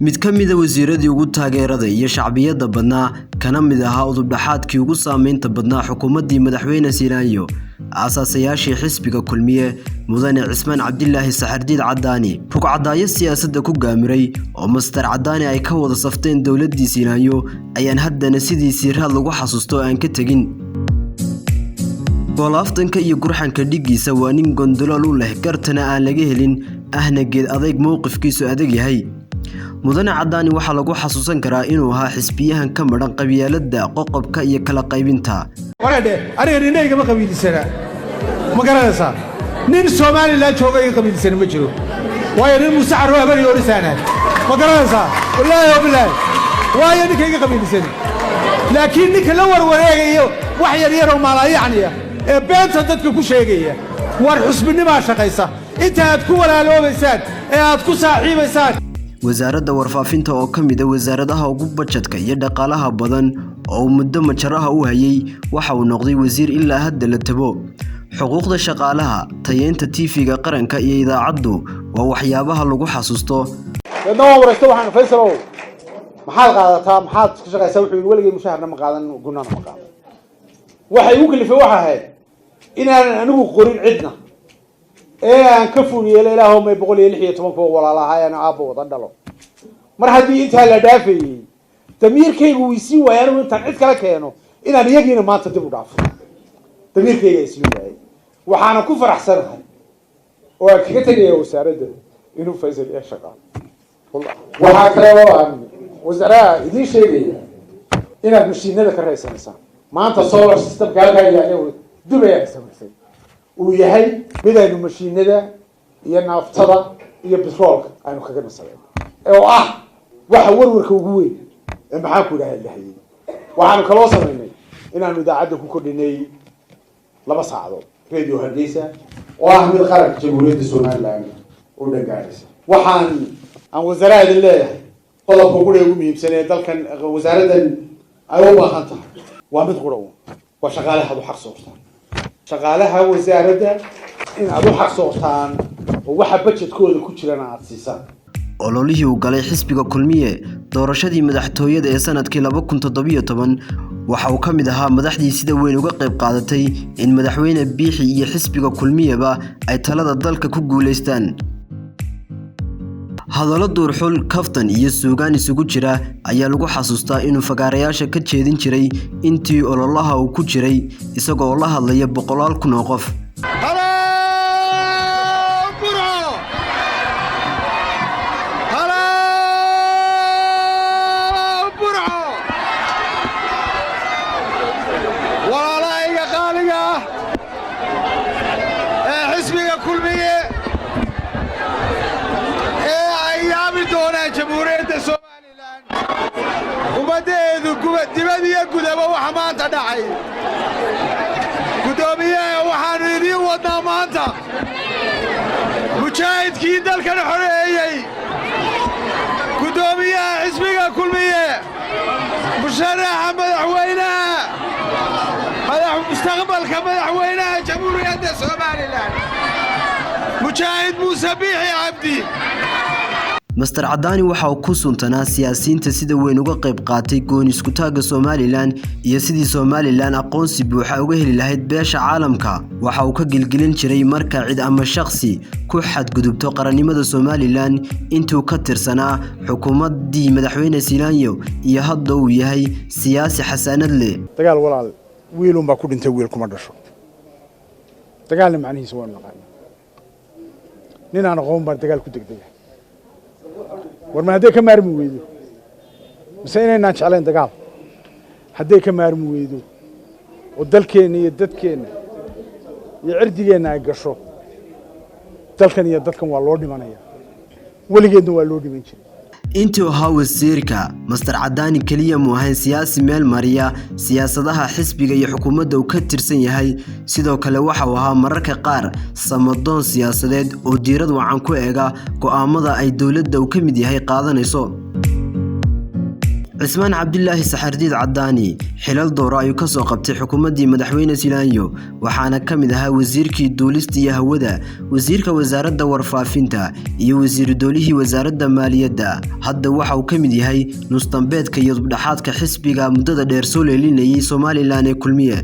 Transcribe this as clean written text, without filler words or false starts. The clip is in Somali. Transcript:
Mid ka mid ah wasiiradii ugu taageerada iyo shacbiyadda badnaa, kana mid ahaa udub-dhaxaadkii ugu saameynta badnaa xukuumaddii Madaxweyne Silaanyo, aasaasayaashii xisbiga Kulmiye, Mudane Cismaan Cabdilaahi Saxardiid Cadaani, rugcadaayo siyaasadda ku gaamiray oo Master Cadaani ay ka wada safteen dowladdii Silaanyo, ayaan haddana sidiisii raad lagu xasuusto aan ka tegin. Goolaaftanka iyo gurxanka dhiggiisa waa nin gondolool u leh, gartana aan laga helin, ahna geed adayg mowqifkiisu adag yahay. Mudane Cadaani waxaa lagu xasuusan karaa inuu ahaa xisbiyahan ka madhan qabyaaladda, qoqobka iyo kala qaybinta. Waradhe, aniga nina igama qabiilsana, ma garanaysaa? Nin Somalilan jooga iga qabiilsana ma jiro, waayo nin Muuse Carro habari orisaana, ma garanaysaa? Wallaahi oo bilaahi, waayo ninka iga qabiilsani. Laakiin ninka la warwareegayo wax yar yaroo maalaayacniya ee beenta dadka ku sheegaya, war xusbinimaa shaqaysa inta aad ku walaaloobaysaan ee aad ku saaxiibaysaan. Wasaaradda Warfaafinta oo ka mid ah wasaaradaha ugu bajadka iyo dhaqaalaha badan oo uu muddo majaraha u hayay, waxa uu noqday wasiir ilaa hadda la tabo. Xuquuqda shaqaalaha, tayeynta TV-ga qaranka iyo idaacaddu waa waxyaabaha lagu xasuusto. Deedna waan waraysta, waxaan: "Faysalow, maxaad qaadataa? Maxaad ka shaqaysaa?" Wuxuu yidhi: "Weligay mushaharna ma qaadan, gunana ma qaadan." Waxay igu kalifay waxa ahayd inaanan anigu qorin cidna ee aan ka ful yeelo. Ilaahow may 116 kuwa walaalahaayana aabba wada dhalo. Mar haddii intaa la dhaafayey, damiirkaygu wuu isiin waayay anigu intaan cid kala keeno inaan iyagiina maanta dib u dhaafo. Damiirkayga isiin waayay. Waxaana ku faraxsanahay oo aan kaga tegaya wasaaradda inuu Faysal iya shaqaalo. Waxaa kale oo aan wasaaraha idiin sheegaya inaad mashiinada ka raysanaysaan. Maanta solar systemka halkaa yaalla Dubay ay samaysay uu yahay mid aynu mashiinada iyo naaftada iyo bitroolka aynu kaga nasadayno, oo ah waxa warwarka ugu weyn ee maxaan ku idhaha lahayay. Waxaanu kaloo samaynay inaanu idaacadda ku kordhinay 2 saacadood, Radio Hargeysa, oo ah mid qaranka Jamhuuriyadda Somaliland oo dhan gaadhaysa. Waxaan aan wasaaraha idin leeyahay, qodobka qura ugu muhiimsan ee dalkan wasaaraddan ay u baahan tahay waa mid qura un: waa shaqaalaha aad u xaq soortaan. Shaqaalaha wasaaradda in aad u xaq soortaan oo waxa budgetkooda ku jirana aada siisaan. Ololihii uu galay xisbiga Kulmiye doorashadii madaxtooyada ee sanadkii 2017, waxa uu ka mid ahaa madaxdii sida weyn uga qayb qaadatay in Madaxweyne Biixi iyo xisbiga Kulmiyeba ay talada dalka ku guulaystaan. Hadallo duurxul, kaftan iyo suugaan isugu jira ayaa lagu xasuustaa inuu fagaarayaasha ka jeedin jiray intii ololaha uu ku jiray, isagoo la hadlaya boqolaal kun oo qof. Hello, Burco! Hello, Burco! Walaalahayga qaaliga ah ee xisbiga Kulmiye ee ay yaabi doonaan Jamhuuriyadda Somalilan ummaddeedu dibad iyo gudaba waxa maanta dhacay. Guddoomiyaha, waxaannu idiin wadnaa maanta mujaahidkii dalkan xoreeyey, guddoomiyaha xisbiga Kulmiye, musharaxa madaxweynaha, mustaqbalka madaxweynaha Jamhuuriyadda Somalilan, Mujaahid Muuse Biixi Cabdi. Master Cadaani waxa uu ku suntanaa siyaasiyiinta sida weyn uga qayb qaatay gooni iskutaagga Somalilan iyo sidii Somalilan aqoonsi buuxa uga heli lahayd beesha caalamka. Waxa uu ka gilgilin jiray marka cid ama shakhsi ku xadgudubto qarannimada Somalilan intuu ka tirsanaa xukuumaddii Madaxweyne Silaanyo iyo hadda uu yahay siyaasi xasaanad leh. Dagaal, walaal, wiilunbaa ku dhintay, wiil kuma dhasho. Dagaalna macnihiisa waanu naqaana. Nin aan aqoon baan dagaal ku degdega. War ma hadday ka maarmi weydo, mise inaynaan jeclayn dagaal, hadday ka maarmi weydo oo dalkeenna iyo dadkeenna iyo cirdigeenna ay gasho, dalkan iyo dadkan waa loo dhimanaya, weligeedna waa loo dhiman jiray. Intuu ahaa wasiirka, Master Cadaani keliya mu ahayn siyaasi meel mariya siyaasadaha xisbiga iyo xukuumadda uu ka tirsan yahay. Sidoo kale waxa uu ahaa mararka qaar samadoon siyaasadeed oo diirad wacan ku eega go'aamada ay dowladda uu ka mid yahay qaadanayso. Cismaan Cabdilaahi Saxardiid Cadaani xilal doora ayuu ka soo qabtay xukuumaddii Madaxweyne Silaanyo, waxaana ka mid ahaa wasiirkii duulista iyo hawada, wasiirka wasaaradda warfaafinta iyo wasiiru doolihii wasaaradda maaliyadda. Hadda waxa uu ka mid yahay nusdambeedka iyo dubdhexaadka xisbiga muddada dheer soo leelinayay Somalilan ee Kulmiye.